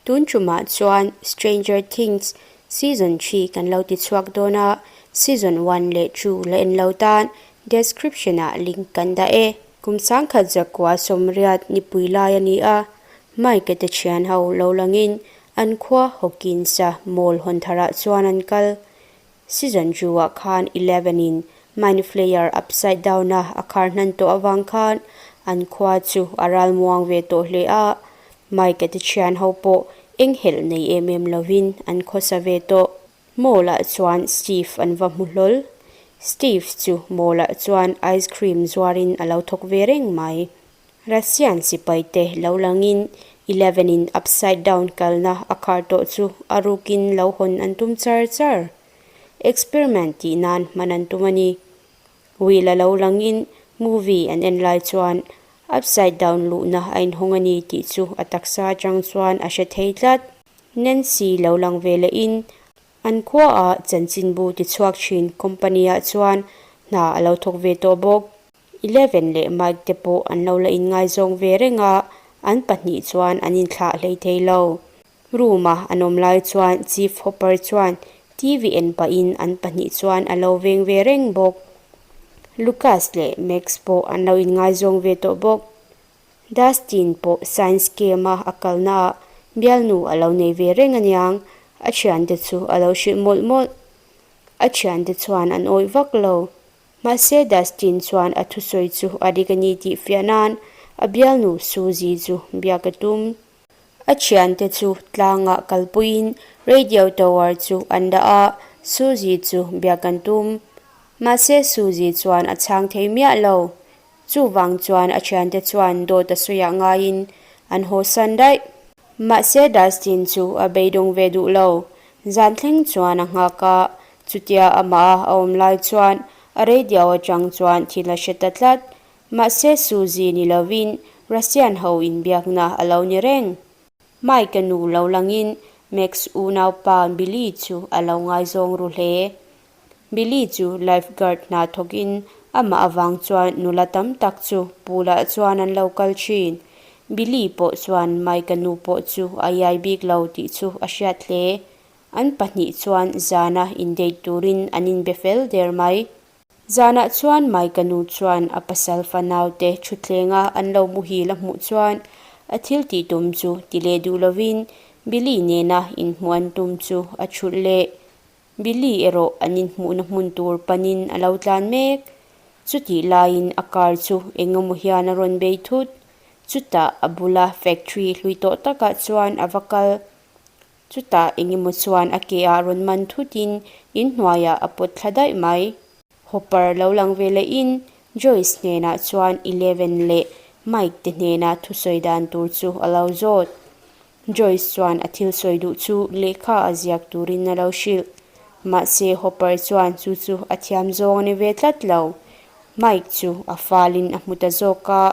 Tun tumah chuan Stranger Things Season thi kan lo ti chhuak dawn a, Season one leh two la en lo tan description ah link kan dah e. Kum sangkhat zakua sawmriat nipui lai a ni a, Mike-a te thian ho lo langin an khua Hawkins-a mall hawn tharah chuan an kal. Season two ah khan Eleven in Mind Flayer Upside Down a a khar hnan tawh avang khan an khua chu a ral muang ve tawh hle a, Mike-a te thian ho pawh eng helh nei em em lovin an khawsa ve tawh. Mall ah chuan Steve an va hmu hlawl. Steve chu mall ah chuan ice cream zuarin a lo thawk ve reng mai. Russian sipai te lo langin Eleven in upside down kalna a khar tawh chu a rukin lo hawn an tum char char. Experiment tih nan hman an tum a ni. Will a lo langin movie an en lai chuan upside down luhna a inhawng a ni tih chu a taksa atang chuan a hre thei tlat. Nancy lo lang ve lehin an khuaah chanchinbu tichhuak thin company-ah chuan hna a lo thawk ve tawh bawk. Eleven leh Mike te pawh an lo la inngaizawng ve reng a, an pahnih chuan an inthlah hlei thei lo. Room-a an awm lai chuan Chief Hopper chuan TV en pahin an pahnih chuan a lo veng ve reng bawk. Lucas leh Max pawh an lo inngaizawng ve tawh bawk. Dustin pawh science camp-a a kalnaah bialnu a lo nei ve reng aniang, a thiante chu a lo hrilh mawlh mawlh. A thiante chuan an awih vak lo. Mahse Dustin chuan a thusawi chu a dik a ni tih fiah nan a bialnu Suzy chu biak a tum. A thiante chu tlangah kalpuiin radio tower chu an dah a, Suzy chu biak an tum. Mahse Suzy chuan a chhang thei miah lo. Chuvang chuan a thiante chuan dawt a sawiah ngaiin an hawsan daih. Mahse Dustin chu a beidawng ve duh lo. Zan thleng chuan a nghak a, chutia amah a awm lai chuan a radio atang chuan thil a hre ta tlat. Mahse Suzy ni lovin Russian ho inbiakna a lo ni reng. Mike-a nu lo langin Max unaupa Billy chu a lo ngaizawng ru hle. Billy chu lifeguard hna thawkin amah avang chuan nula tam tak chu pool-ah chuan an lo kal thin. Billy pawh chuan Mike-a nu pawh chu a iai bik lo tih chu a hriat hle. An pahnih chuan zana indate turin an inbe fel der mai. Zanah chuan Mike-a nu chuan a pasal fanaute thuthlenga an lo muhil a hmuh chuan a thil tih tum chu ti leh duh lovin Billy nena inhmuh an tum chu a thulh leh. Billy erawh an inhmuhna hmun tur panin a lo tlan mek. Chutih laiin a car chu eng emaw hian a rawn bei thut. Chutah a bula factory hlui tawh takah chuan a va kal. Chutah eng emaw chuan a ke ah rawn man thutin inhnuaiah a pawt thla daih mai. Hopper lo lang ve lehin Joyce hnenah chuan Eleven leh Mike te hnena thusawi dan tur chu a lo zawt. Joyce chuan a thil sawi duh chu lehkha a ziak turin a lo hrilh. Mahse Hopper chuan chu chu a thiam zawng a ni ve tlat lo. Mike chu a falin a hmu ta zawk a,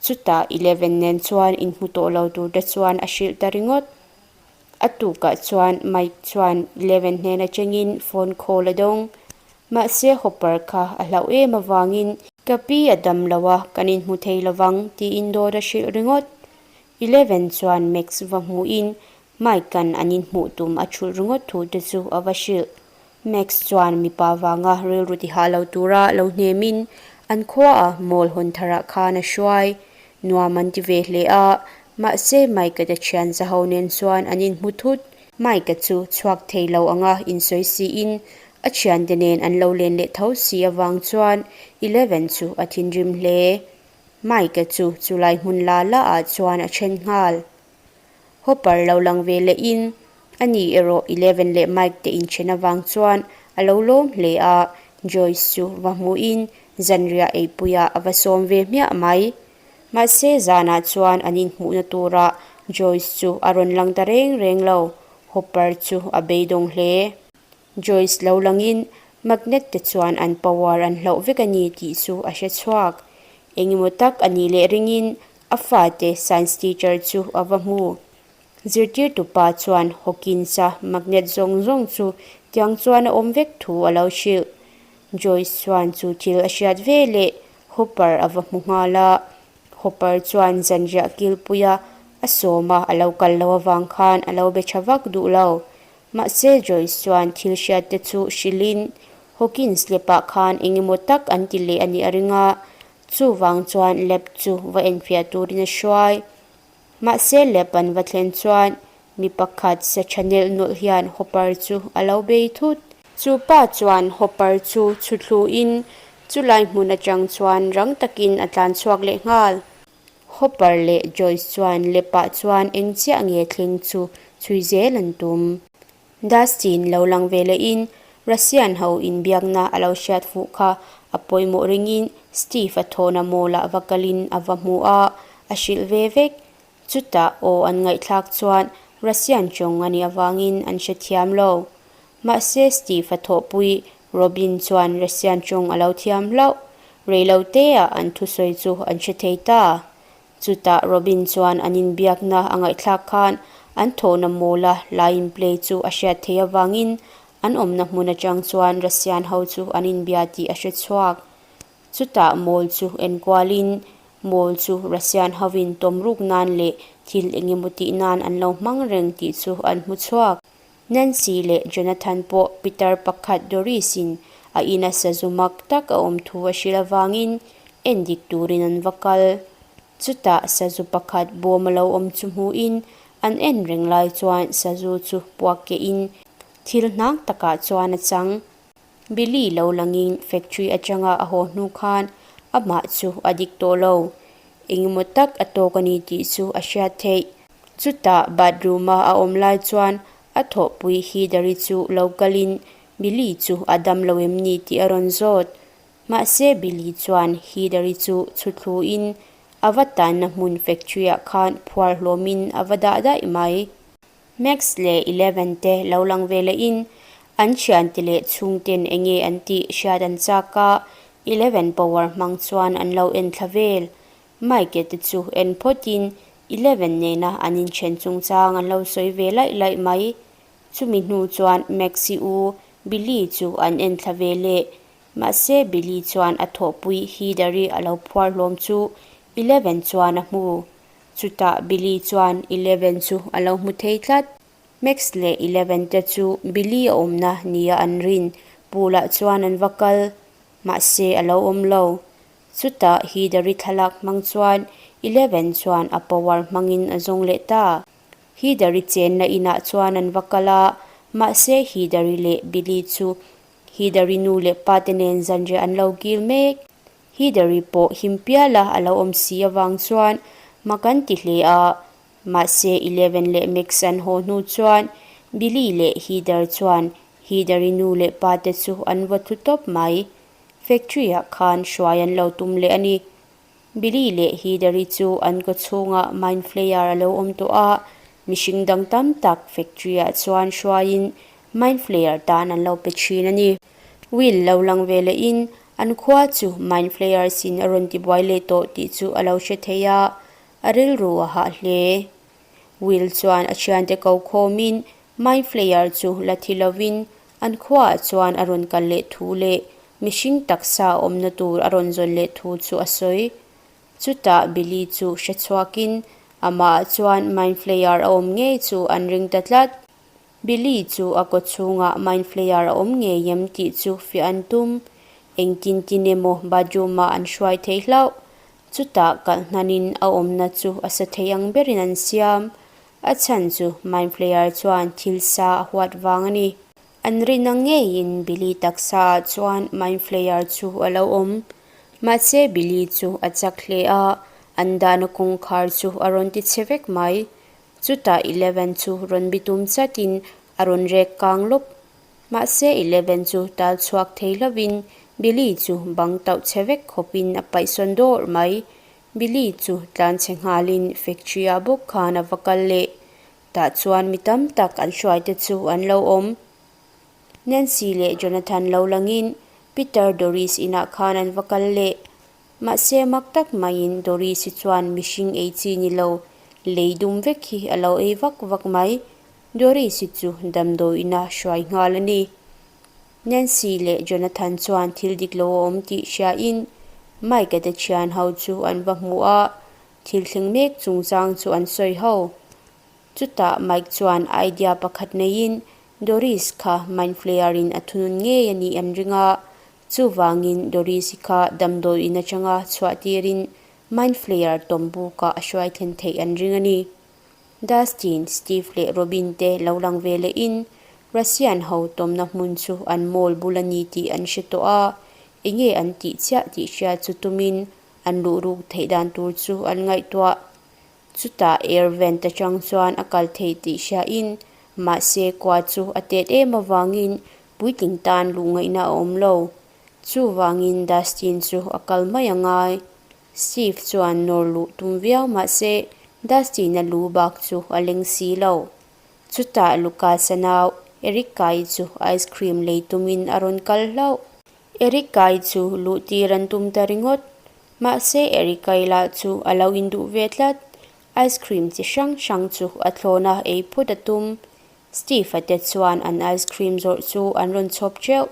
chutah Eleven nen chuan inhmu tawh lo tur te chuan a hrilh ta ringawt. A tukah chuan Mike chuan Eleven hnen atangin phone call a dawng. Mahse Hopper kha a hlauh em avangin ka pi a dam lo a, kan inhmu thei lovang tiin dawt a hrilh ringawt. Eleven chuan Max va hmuhin Mike-a'n an inhmuh tum a thulh ringawt thu te chu a va hrilh. Max chuan mipa vanga rilru tihah lo tura lo hnemin an khuaah mall hawn tharah khan a hruai. Nuam an ti ve hle a, mahse Mike-a te thian zaho nen chuan an inhmu thut. Mike-a chu chhuak thei lo anga insawi siin a thiante nen an lo len leh tho si avang chuan Eleven chu a thinrim hle. Mike-a chu chulai hmun la la ah chuan a then nghal. Hopper lo lang ve leh in, a ni erawh Eleven leh Mike te inthen avang chuan a lo lawm hle a, Joyce chu va hmuh in zanriah eipuiah a va sawm ve hmiah mai. Mahse zanah chuan an inhmuhna turah Joyce chu a rawn lang ta reng reng lo, Hopper chu a beidawng hle. Joyce lo langin magnet te chuan an power an hloh vek a ni tih chu a hre chhuak. Engemaw tak a nih leh ringin a fate science teacher chu a va hmu. Zirtirtu pa chuan Hawkins-a magnet zawng zawng chu tiang chuan a awm vek thu a lo hrilh. Joyce chuan chu thil a hriat ve leh Hopper a va hmu nghal a. Hopper chuan zanriah kilpuia. A sawm a, a lo kal lo avang khan a lo be tha vak duh lo. Mahse Joyce chuan thil hriat te chu hrilhin Hawkins lep ah khan eng emaw tak an ti leh a nih a ring a, chuvang chuan lab chu va enfiah turin a hruai. Mahse lab an va thlen chuan mi pakhat sa tha nelh nawlh hian Hopper chu a lo bei thut. Chu pa chuan Hopper chu chhuthluin chulai hmun atang chuan rang takin a tlan chhuak leh nghal. Hopper leh Joyce chuan lepah chuan eng chiah nge thleng chu chhui zel an tum. Dustin lo lang ve lehin Russian ho inbiakna a lo hriat fuh kha a pawimawh ringin Steve a thawhna mall-ah va kalin a va hmu a, a hrilh ve vek. Chutah aw an ngaihthlak chuan Russian tawng a nih avangin an hrethiam lo. Mahse Steve a thawhpui Robin chuan Russian tawng a lo thiam hlauh. Reiloteah an thusawi chu an hre thei ta. Chutah Robin chuan an inbiakna a ngaihthlak khan an thawhna mawla line play chu a hriat theih avangin an awmna hmun atang chuan Russian ho chu an inbia tih a hre chhuak. Chutah mawl chu enkualin mawl chu Russian hovin tawm ruk nan leh thil engemaw tih nan an lo hmang reng tih chu an hmu chhuak. Nancy leh Jonathan pawh pitar pakhat Doris-in a ina sazu mak tak a awm thu a hrilh avangin en dik turin an va kal. Chutah sazu pakhat bawm a lo awm chu hmuhin an en reng lai chuan sazu chu puak kehin thil hnang takah chuan a chang. Billy lo langin factory atanga a haw hnu khan amah chu a dik tawh lo. Engemaw tak a tawk a ni tih chu a hriat theih. Chutah bathroom-a a awm lai chuan a thawhpui Heather-i chu lo kalin Billy chu a dam lo em ni tih a rawn zawt. Mahse Billy chuan Heather-i chu chhuthluin a va tanna hmun factory-ah khan phuar hlawmin a va dah daih mai. Max leh Eleven te lo lang ve lehin an thiante leh chhungten enge an tih hriat an chak a, Eleven power hmang chuan an lo en thla vel. Mike te chu en phawtin Eleven nena an inthen chungchang an lo sawi ve laih laih mai. Chumi hnu chuan Max-i u Billy chu an en thla ve leh. Mahse Billy chuan a thawhpui Heather-i a lo phuar hlawm chu Eleven chuan a hmu. Chutah Billy chuan Eleven chu a lo hmu thei tlat. Max leh Eleven te chu Billy a awmna nia an rin pool ah chuan an va kal. Mahse a lo awm lo. Chutah Heather-i thlalak hmang chuan Eleven chuan a power hmangin a zawng leh ta. Heather-i chenna inah chuan an va kal a, mahse Heather-i leh Billy chu Heather-i nu leh pa te nen zanriah an lo kil mek. Heather-i pawh him piala a lo awm si avang chuan mak an ti hle a, mahse Eleven leh Max an haw hnu chuan Billy leh Heather chuan Heather-i nu leh pa te chu an va thu tawp mai. Factory-ah khan hruai an lo tum leh a ni. Billy leh Heather-i chu an kaw chhungah mine flayer a lo awm tawh a, mihring dang tam tak factory-ah chuan hruaiin mine flayer tan an lo pe thin a ni. Will lo lang ve lehin an khua chu mine flayers in a rawn tibuai leh tawh tih chu a lo hre thei a, a rilru a hah hle. Will chuan a thiante ko khawmin mine flayer chu la thi lovin an khuaah chuan a rawn kal leh thu leh mihring taksa awmna tur a rawn zawn leh thu chu a sawi. Chutah Billy chu hre chhuakin amahah chuan mine flayer a awm ngei chu an ring ta tlat. Billy chu a kaw chhungah mine flayer a awm ngei em tih chu fiah an tum. Engtin tin emaw bathroom-ah an hruai thei hlauh. Chutah kalh hnanin a awmna chu a sa thei ang berin an siam. A chhan chu mine flayer chuan thil sa a huat vang a ni. An rin ang ngeiin Billy taksaah chuan mine flayer chu a lo awm. Mahse Billy chu a chak hle a, an dahna kawngkhar chu a rawn ti chhe vek mai. Chutah Eleven chu rawn bitum chatin a rawn rek kang lawp. Mahse Eleven chu tal chhuak thei lovin Billy chu bang tauh chhe vek khawpin a paihsawn dawrh mai. Billy chu tlan chhe nghalin factory ah bawk khan a va kal leh. Tah chuan mi tam tak an hruaite chu an lo awm. Nancy leh Jonathan lo langin Peter Doris inah khan an va kal leh. Mahse mak tak maiin Doris-i chuan mihring ei chi ni lo, lei dum vek hi a lo ei vak vak mai. Doris-i chu damdawiina hruai nghal a ni. Nancy leh Jonathan chuan thil dik lo a awm tih hriain Mike-a te thian ho chu an va hmu a. Thil thleng mek chungchang chu an sawi ho. Chutah Mike chuan idea pakhat neiin Doris kha Mind Flayer in a thunun ngei a nih an ring a, chuvangin Doris-i kha damdawi in atanga chhuah tirin Mind Flayer tawm bukah a hruai thlen theih an ring a ni. Dustin, Steve leh Robin te lo lang ve lehin Russian ho tawmna hmun chu an mall bul a ni tih an hre tawh a, enge an tih chiah tih hriat chu tumin an luh ruk theih dan tur chu an ngaihtuah. Chutah air vent atang chuan a kal theih tih hriain mahse kua chu a tet em avangin puitling tan luh ngaihna a awm lo. Chuvangin Dustin chu a kal mai a ngai. Steve chuan nawr luh tum viau mahse Dustin-a lu bak chu a leng si lo. Chutah Lucas-a nau Erica-i chu ice cream lei tumin a rawn kal hlauh. Erica-i chu luh tir an tum ta ringawt. Mahse Erica-i lah chu a lo induh ve tlat. Ice cream chi hrang hrang chu a thlawn a ei phut a tum. Steve-a te chuan an ice cream zawrh chu an rawn chhawp teuh.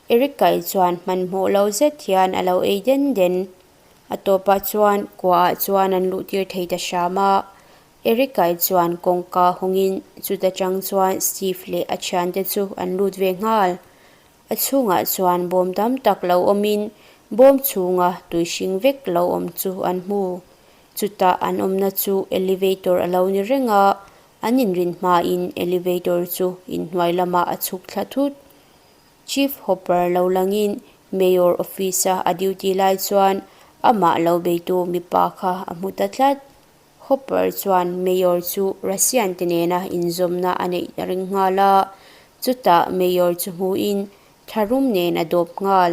Erica-i chuan hmanhmawh lo zet hian a lo ei den den. A tawpah chuan kuaah chuan an luh tir thei ta hram a. Erica-i chuan kawngka hawngin chuta tang chuan Steve leh a thiante chu an lut ve nghal. A chhungah chuan bawm tam tak lo awmin bawm chhunga tui hring vek lo awm chu an hmu. Chutah an awmna chu elevator a lo ni reng a, an inrin hmain elevator chu inhnuai lamah a chhuk thla thut. Chief Hopper lo langin Mayor office-a a duty lai chuan amah lo beitu mipa kha a hmu ta tlat. Hopper chuan Mayor chu Russian te nena inzawmna a neih a ring nghal a, chutah Mayor chu hmuin tharum nen a dawp nghal.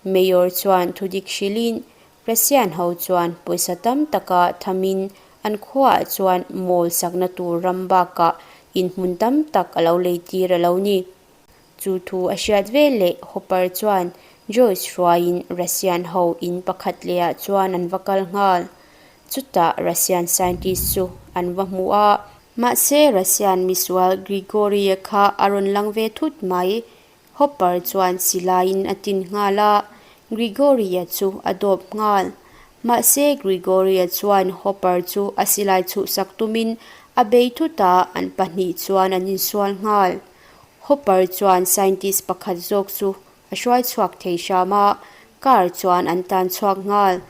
Mayor chuan thudik hrilhin Russian ho chuan pawisa tam taka thamin an khuaah chuan mall sakna tur ram bakah inhmun tam tak a lo leitir a lo ni. Chu thu a hriat vel leh Hopper chuan Joyce hruaiin Russian ho in pakhat lehah chuan an va kal nghal. Chutah Russian scientist chu an va hmu a. Mahse Russian misual Grigory-a kha a rawn lang ve thut mai. Hopper chuan silaiin a tin nghal a, Grigory-a chu a dawp nghal. Mahse Grigory-a chuan Hopper chu a silai chhuhsak tumin a bei thut a, an pahnih chuan an insual nghal. Hopper chuan scientist pakhat zawk chu a hruai chhuak thei hram a, car chuan an tan chhuak nghal.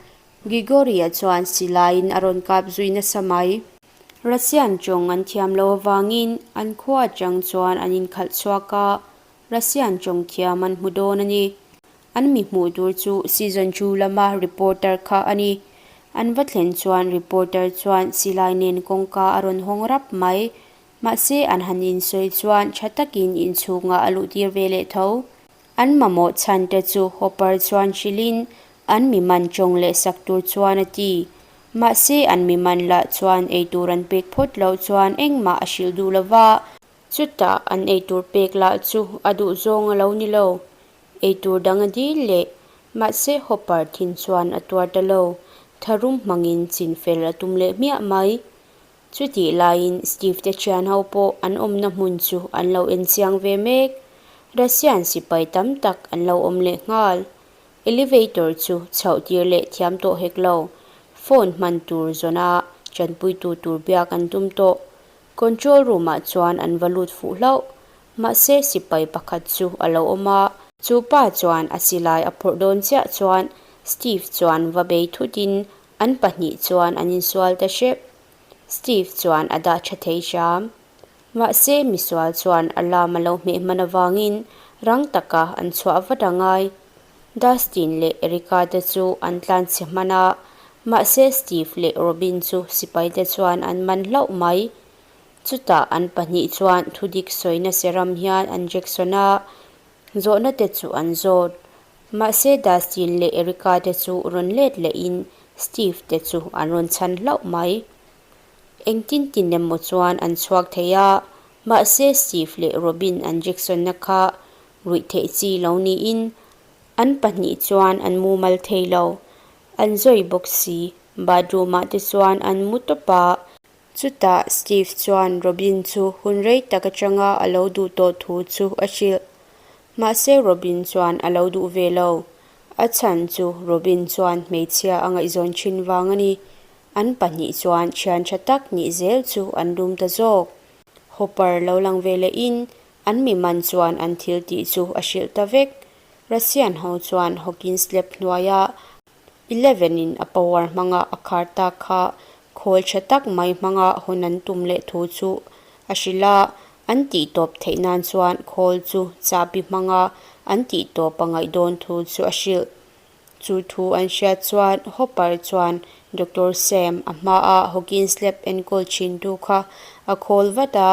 Grigory-a chuan silaiin a rawn kap zui nasa mai. Russian tawng an thiam lo avangin an khua atang chuan an inkhalh chhuak a, Russian tawng thiam an hmu dawn a ni. An mi hmuh tur chu season two lama reporter kha a ni. An va thlen chuan reporter chuan silai nen kawngka a rawn hawng rap mai. Mahse an han insawi chuan tha takin inchhungah a luh tir ve leh tho. An mamawh chhan te chu Hopper chuan hrilhin an mi man tawng leh sak tur chuan a ti. Mahse an mi man lah chuan eitur an pek phawt loh chuan engmah a hrilh duh lo va. Chutah an eitur pek lah chu a duh zawng a lo ni lo. Eitur dang a dil leh. Mahse Hopper thin chuan a tuar ta lo. Tharum hmangin chinfel a tum leh hmiah mai. Chutih laiin Steve te thian ho pawh an awmna hmun chu an lo en chiang ve mek. Russian sipai tam tak an lo awm leh nghal. Elevator chu chhoh tir leh thiam tawh hek lo. Phone hman tur zawna tanpuitu tur biak an tum tawh. Control room ah chuan an va lut fuh hlauh. Mahse sipai pakhat chu a lo awm a. Chu pa chuan a silai a phawrh dawn chiah chuan Steve chuan va bei thutin An pahnih chuan an insual ta hrep. Steve chuan a dah tha thei hram. Mahse, misual chuan alarm a lo hmeh hman avangin rang taka an chhuah vat a ngai. Dustin leh Erica te chu an tlan chhe hman a, mahse Steve leh Robin chu sipai te chuan an man hlauh mai. Chutah an pahnih chuan thudik sawina serum hian an Jackson a zawhna te chu an zawt. Mahse Dustin leh Erica te chu rawn let lehin Steve te chu an rawn chhan hlauh mai. Engtin tin emaw chuan an chhuak thei a, mahse Steve leh Robin an Jackson na kha ruih theih chi lo niin an pahnih chuan an mumal thei lo. An zawi bawk si, bathroom ah te chuan an mu tawp a. Chutah Steve chuan Robin chu hun rei tak atanga a lo duh tawh thu chu a hrilh. Mahse Robin chuan a lo duh ve lo. A chhan chu Robin chuan hmeichhia a ngaihzawn thin vang a ni. An pahnih chuan thian tha tak nih zel chu an dum ta zawk. Hopper lo lang ve lehin an mi man chuan an thil tih chu a hrilh ta vek. Russian ho chuan Hawkins lep hnuaia Eleven in a power hmanga a khar tak kha khawl tha tak mai hmanga hawn an tum leh thu chu a hrilh a, an tih tawp theih nan chuan khawl chu chahbi hmanga an tih tawp a ngaih dawn thu chu a hrilh. Chu thu an hriat chuan Hopper chuan Doctor Sam a hmaa Hawkins lab enkawl thintu kha a khawl vat a,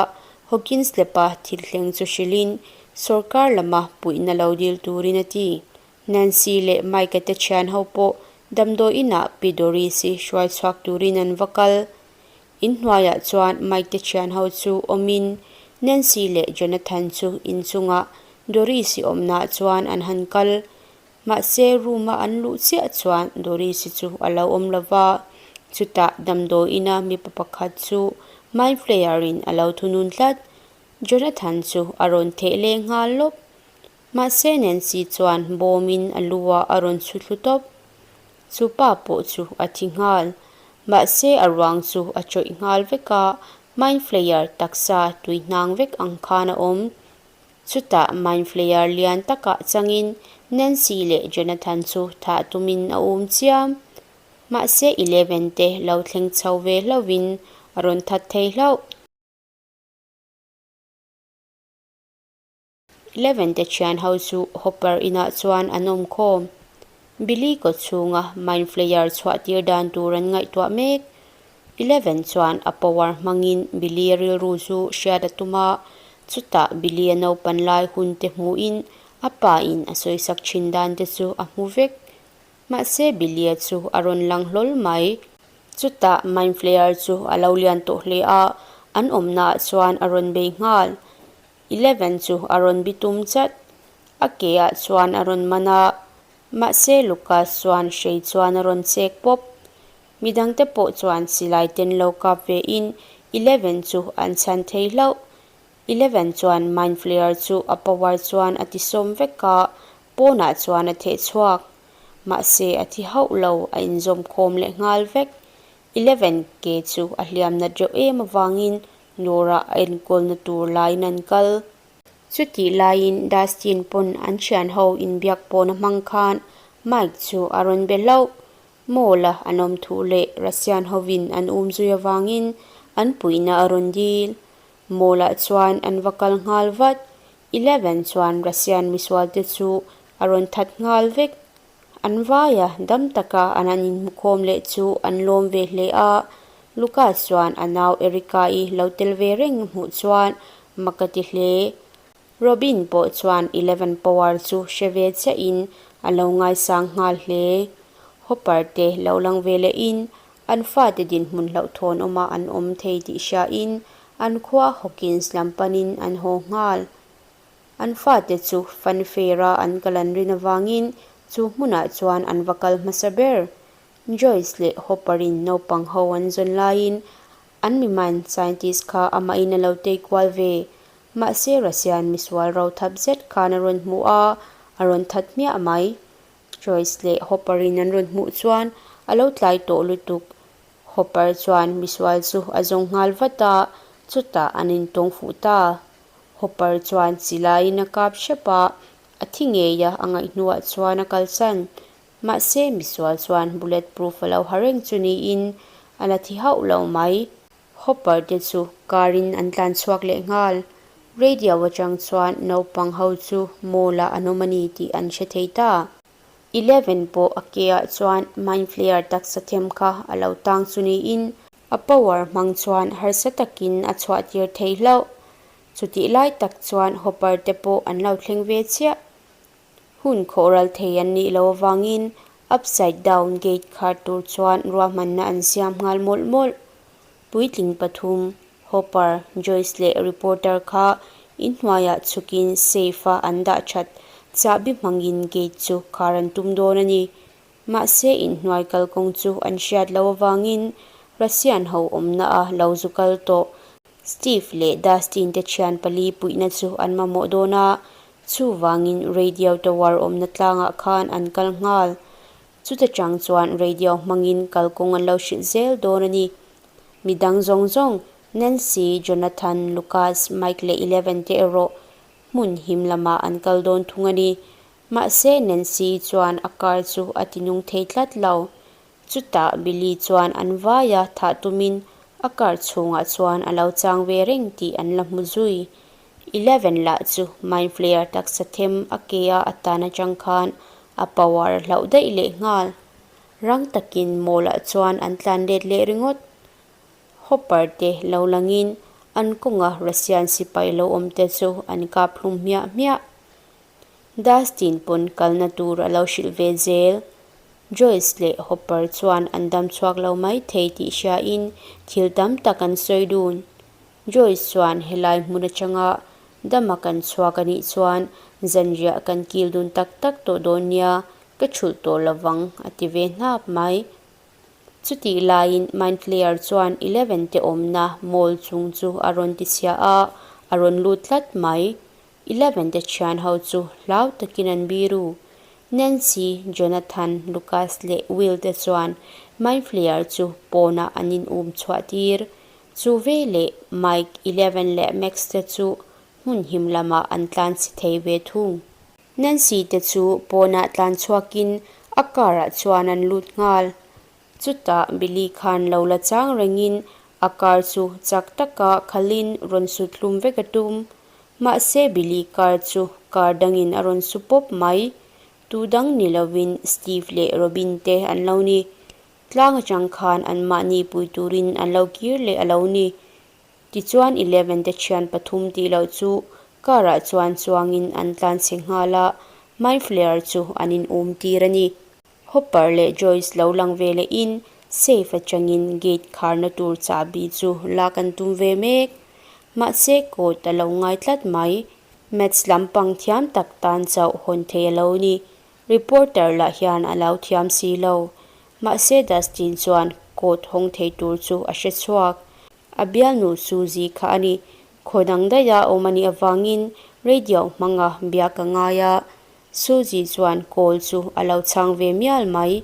Hawkins lab-a thil thleng chu hrilhin sawrkar lama puihna lo dil turin a ti. Nancy leh Mike-a te thian ho pawh damdawi inah Pi Doris-i hruai chhuak turin an va kal. Inhnuaiah chuan Mike te thian ho chu awmin Nancy leh Jonathan chu inchungah Doris-i awmnaah chuan an han kal. Mahse room-a an luh chiah chuan Doris-i chu a lo awm lo va, chutah damdawi ina mipa pakhat chu mind flayer-in a lo thunun tlat. Jonathan chu a rawn theh leh nghal lawp. Mahse Nancy chuan bawmin a lu ah a rawn chhu thlu tawp. Chu pa pawh chu a thi nghal. Mahse a ruang chu a chawih nghal vek a, mind flayer taksa tui hnang vek ang khan a awm. Chutah mind flayer lian takah changin Nancy leh Jonathan chu thah tumin a um chiam. Mahse Eleven te lo thleng chho ve hlauhin a rawn that thei hlauh. Eleven te thian ho chu Hopper inah chuan an awm khawm. Billy kaw chhunga Mind Flayer chhuah tir dan tur an ngaihtuah mek. Eleven chuan a power hmangin Billy a rilru chu hriat a tum a, chutah Billy a naupan lai hun te hmuhin a pa in a sawisak thin dan te chu a hmu vek. Mahse Billy-a chu a rawn lang hlawl mai. Chutah Mind Flayer chu a lo lian tawh hle a, an awmnaah chuan a rawn bei nghal. Eleven chu a rawn bitum chat. A ke ah chuan a rawn man a, mahse Lucas chuan hrei chuan a rawn chek pawp. Midangte pawh chuan silai ten lo kap ve in Eleven chu an chhan thei hlauh. Eleven chuan Mind Flayer chu a power chuan a ti sawm vek a, pawnah chuan a theh chhuak. Mahse a thi hauh lo, a inzawm khawm leh nghal vek. Eleven ke chu a hliam nat reuh em avangin Nora a enkawlna tur laiin an kal. Chutih laiin Dustin pawn an thian ho inbiak pawhna hmang khan Mike chu a rawn be hlauh. Mall-a an awm thu leh Russian hovin an um zui avangin an puihna a rawn dil. Mall-ah chuan an va kal nghal vat. Eleven chuan Russian misualte chu a rawn that nghal vek. An vaia dam taka an an inhmukhawm leh chu an lawm ve hle a, Lucas chuan a nau Erica-i lo tel ve reng hmuh chuan mak a ti hle. Robin pawh chuan Eleven Power chu hre ve chiahin a lo ngaisang nghal hle. Hopper te lo lang ve lehin an fate dinhmun hlauhthawn awmah an awm thei tih hriain an khua Hawkins lam panin an haw nghal. An fate chu funfair-a an kal an rin avangin chu hmunah chuan an va kal hmasa ber. Joyce leh Hopper-in naupang ho an zawn laiin an miman scientist kha amahin a lo tei kual ve. Mahse Russian misual ro thap zet khan a rawn hmu a, a rawn that hmiah mai. Joyce leh Hopper-in an rawn hmuh chuan a lo tlai tawh lutuk. Hopper chuan misual chu a zawng nghal vat a, chutah an intawng fuh ta. Hopper chuan silaiin a kap hrep a, a thi ngei a, a ngaih hnuah chuan a kalsan. Mahse, misual chuan bullet proof a lo ha reng chu niin a la thi hauh lo mai. Hopper te chu car in an tlan chhuak leh nghal. Radio atang chuan naupang ho chu mall ah an awm a ni tih an hre thei ta. Eleven pawh a ke ah chuan mind flayer taksa them kha a lo tang chu niin A power hmang chuan harsa takin a chhuah tir thei hlauh. Chutih lai tak chuan Hopper te pawh an lo thleng ve chiah. Hun khawhral thei an nih loh avangin Upside Down Gate khar tur chuan ruahmanna an siam nghal mawlh mawlh. Puitling pathum, Hopper, Joyce leh Reporter kha inhnuaiah chhukin safe-a an dah that chahbi hmangin gate chu khar an tum dawn a ni. Mahse inhnuai kalkawng chu an hriat loh avangin Russian ho awmna a lo zu kal tawh. Steve leh Dustin te thian pali puihna chu an mamawh dawn a, chuvangin radio tower awmna tlangah khan an kal nghal. Chuta chang chuan radio hmangin kalkawng an lo hrilh zel dawn a ni. Midang zawng zawng, Nancy, Jonathan, Lucas, Mike leh Eleven te erawh hmun him lamah an kal dawn thung a ni. Mahse, Nancy chuan a car chu a ti nung thei tlat lo. Chutah Billy chuan an vaia thah tumin a car chhungah chuan a lo chang ve reng tih an la hmu zui. Eleven lah chu Mind Flayer taksa them a ke a atan atang khan a power a hlauh daih leh nghal. Rang takin mall ah chuan an tlan let leh ringawt. Hopper te lo langin an kawnga Russian sipai lo awm te chu an kap hlum hmiah hmiah. Dustin pawn kalna tur a lo hrilh ve zel. Joyce leh Hopper chuan an dam chhuak lo mai thei tih hriain thil tam tak an sawi dun. Joyce chuan helai hmun atanga dama kan chhuak a nih chuan zanriah kan kil dun tak tak tawh dawn nia, ka thulh tawh lovang a ti ve hnap mai. Chutih laiin Mind Flayer chuan Eleven te awmna mall chung chu a rawn ti chhia a, a rawn lut tlat mai. Eleven te thian ho chu hlau takin an biru. Nancy, Jonathan, Lucas leh Will te chuan Mind Flayer chu pawnah an in um chhuah tir. Chu veleh Mike, Eleven leh Max te chu hmun him lamah an tlan chhe thei ve thung. Nancy te chu pawnah tlan chhuakin a car ah chuan an lut nghal. Chutah Billy khan lo la chang rengin a car chu chak taka khalin rawn sut hlum vek a tum. Mahse Billy car chu car dangin a rawn su pawp mai. Tu dang ni lovin Steve leh Robin te an lo ni. Tlang atang khan anmahni pui turin an lo kir leh a lo ni. Tichuan Eleven te thian pathum tih loh chu car ah chuan chuangin an tlan chhe nghal a, Mind Flayer chu an in um tir a ni. Hopper leh Joyce lo lang ve leh in safe atangin gate kharna tur chahbi chu lak an tum ve mek. Mahse code a lo ngai tlat mai. Maths lampang thiam tak tan chauh hawn thei a lo ni. Reporter lah hian a lo thiam si lo. Mahse Dustin chuan code hawng thei tur chu a hre chhuak. A bialnu Suzy kha a ni. Khaw dang daih a awm a nih avangin radio hmanga biak a ngai a. Suzy chuan call chu a lo chhang ve mial mai.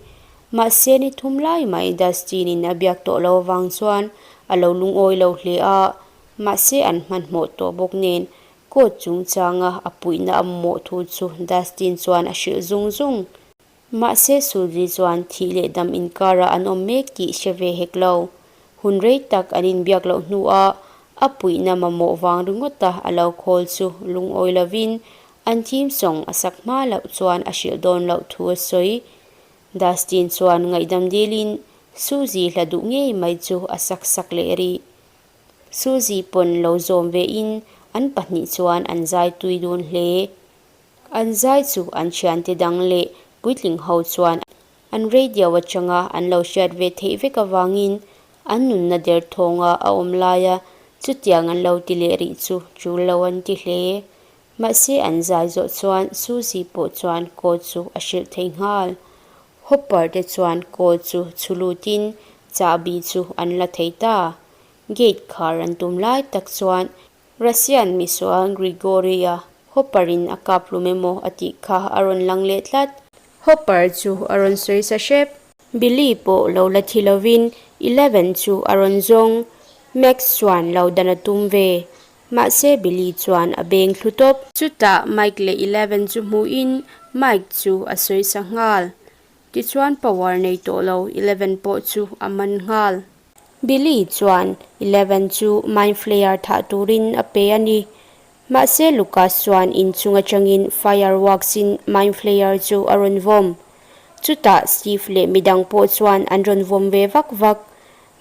Mahse ni thum lai mai Dustin in a biak tawh lo avang chuan a lo lungawi lo hle a. Mahse an hmanhmawh tawh bawk nen court chungchanga a puihna a mamawh thu chu Dustin chuan a hrilh zung zung. Mahse Suzy chuan thih leh dam inkarah an awm mek tih hre ve hek lo. Hun rei tak an inbiak loh hnuah a puihna mamawh vang ringawta a lo khawl chu lungawi lovin an theme song a sak hma loh chuan a hrilh dawn loh thu a sawi. Dustin chuan ngaihdam dilin Suzy hla duh ngei mai chu a sak sak leh rih. Suzy pawn lo zawm vein an pahnih chuan an zai tui dun hle. An zai chu an thiante dang leh puitling ho chuan an radio atanga an lo hriat ve theih vek avangin an nunna derthawnga a awm laia chutiang an lo ti leh rih chu tul lo an ti hle. Mahse an zai zawh chuan Suzy pawh chuan code chu a hrilh thei nghal. Hopper te chuan code chu chhu lutin chahbi chu an la thei ta. Gate khar an tum lai tak chuan Russian misual Grigory-a Hopper-in a kap hlum emaw a tih kha a rawn lang leh tlat. Hopper chu a rawn sawi sa hrep. Billy pawh lo la thi lovin Eleven chu a rawn zawng. Max chuan lo dan a tum ve. Mahse Billy chuan a beng thlu tawp. Chutah Mike leh Eleven chu hmuhin Mike chu a sawi sa nghal. Tichuan power nei tawh lo Eleven pawh chu a man nghal. Billy chuan Eleven chu Mind Flayer thah turin a pe a ni. Mahse Lucas chuan inchung atangin fireworks in Mind Flayer chu a rawn vawm. Chutah Steve leh midang pawh chuan an rawn vawm ve vak vak.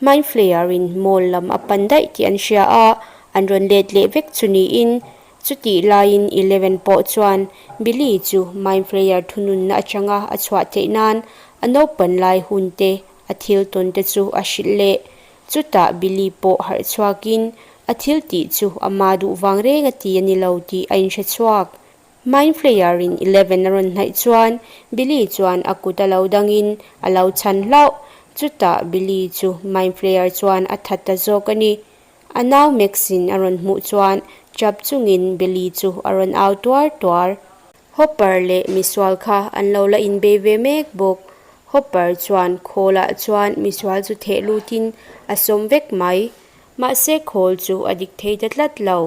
Mind Flayer in mall lam a pan daih tih an hria a, an rawn let leh vek chu niin. Chutih laiin Eleven pawh chuan Billy chu Mind Flayer thununna atanga a chhuah theih nan a naupan lai hun te A thil tawn te chu a hrilh leh. Chutah Billy pawh harh chhuakin a thil tih chu ama duh vang reng a ti a ni lo tih a inhre chhuak. Mind Flayer-in Eleven a rawn hnaih chuan Billy chuan a kut a lo dangin a lo chhan hlauh. Chutah Billy chu Mind Flayer chuan a that ta zawk a ni. A nau Max-in a rawn hmuh chuan chap chungin Billy chu a rawn au tuar tuar. Hopper leh misual kha an lo la inbei ve mek bawk. Hopper chuan khawlah chuan misual chu theh lutin a sawm vek mai. Mahse khawl chu a dik thei ta tlat lo.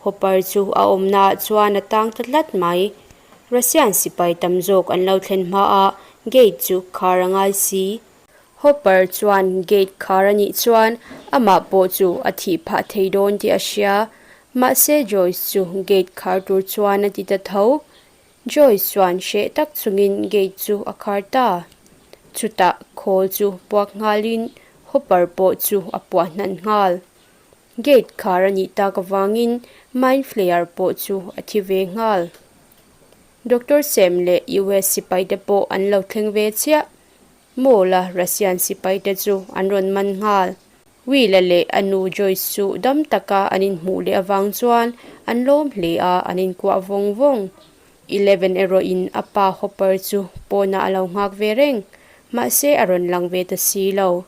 Hopper chu a awmnaah chuan a tang ta tlat mai. Russian sipai tam zawk an lo thlen hmaah gate chu khar a ngai si. Hopper chuan gate khar a nih chuan amah pawh chu a thih phah thei dawn tih a hria. Mahse Joyce chu gate khar tur chuan a ti ta tho. Joyce chuan hreh tak chungin gate chu a khar ta. Chutah khawl chu puak nghalin Hopper pawh chu a puah hnan nghal. Gate khar a nih tak avangin Mind Flayer pawh chu a thi ve nghal. Doctor Sam leh US sipaite pawh an lo thleng ve chiah. Mall-a Russian sipaite chu an rawn man nghal. Will-a leh a nu Joyce chu dam taka an inhmuh leh avang chuan an lawm hle a, an inkuah vawng vawng. Eleven erawhin a pa Hopper chu pawnah a lo nghak ve reng. Mahse a rawn lang ve ta si lo.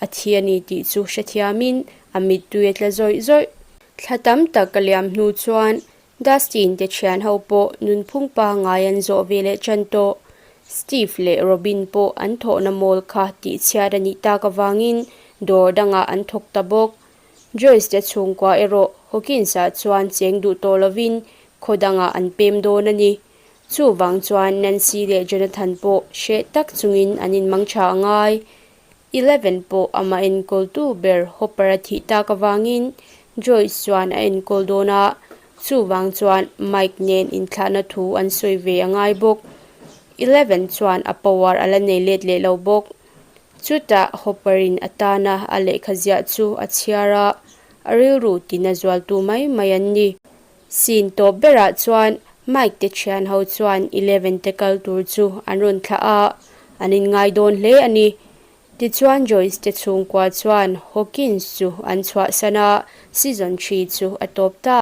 A thi a ni tih chu hrethiamin a mittui a tla zawih zawih. Thla tam tak a liam hnu chuan Dustin te thian ho pawh nunphung pangngai an zawh ve leh tan tawh. Steve leh Robin pawh an thawhna mall kha tihchhiat a nih tak avangin dawr dangah an thawk ta bawk. Joyce te chhungkua erawh Hawkins-ah chuan cheng duh tawh lovin khaw dangah an pem dawn a ni. Chuvang chuan Nancy leh Jonathan pawh hreh tak chungin an inmang tha a ngai. Eleven pawh amah enkawltu ber Hopper a thih tak avangin Joyce chuan a enkawl dawn a, chuvang chuan Mike nen inthlahna thu an sawi ve a ngai bawk. Eleven chuan a power a la nei let leh lo bawk. Chutah Hopper-in a tana a lehkha ziah chu a chhiar a, a rilru tina zualtu mai mai an ni. Scene tawp berah chuan Mike te thian ho chuan Eleven te kal tur chu an rawn thlah a, an inngai dawn hle a ni. Tichuan Joyce te chhungkua chuan Hawkins chu an chhuahsan a, season 3 chu a tawp ta.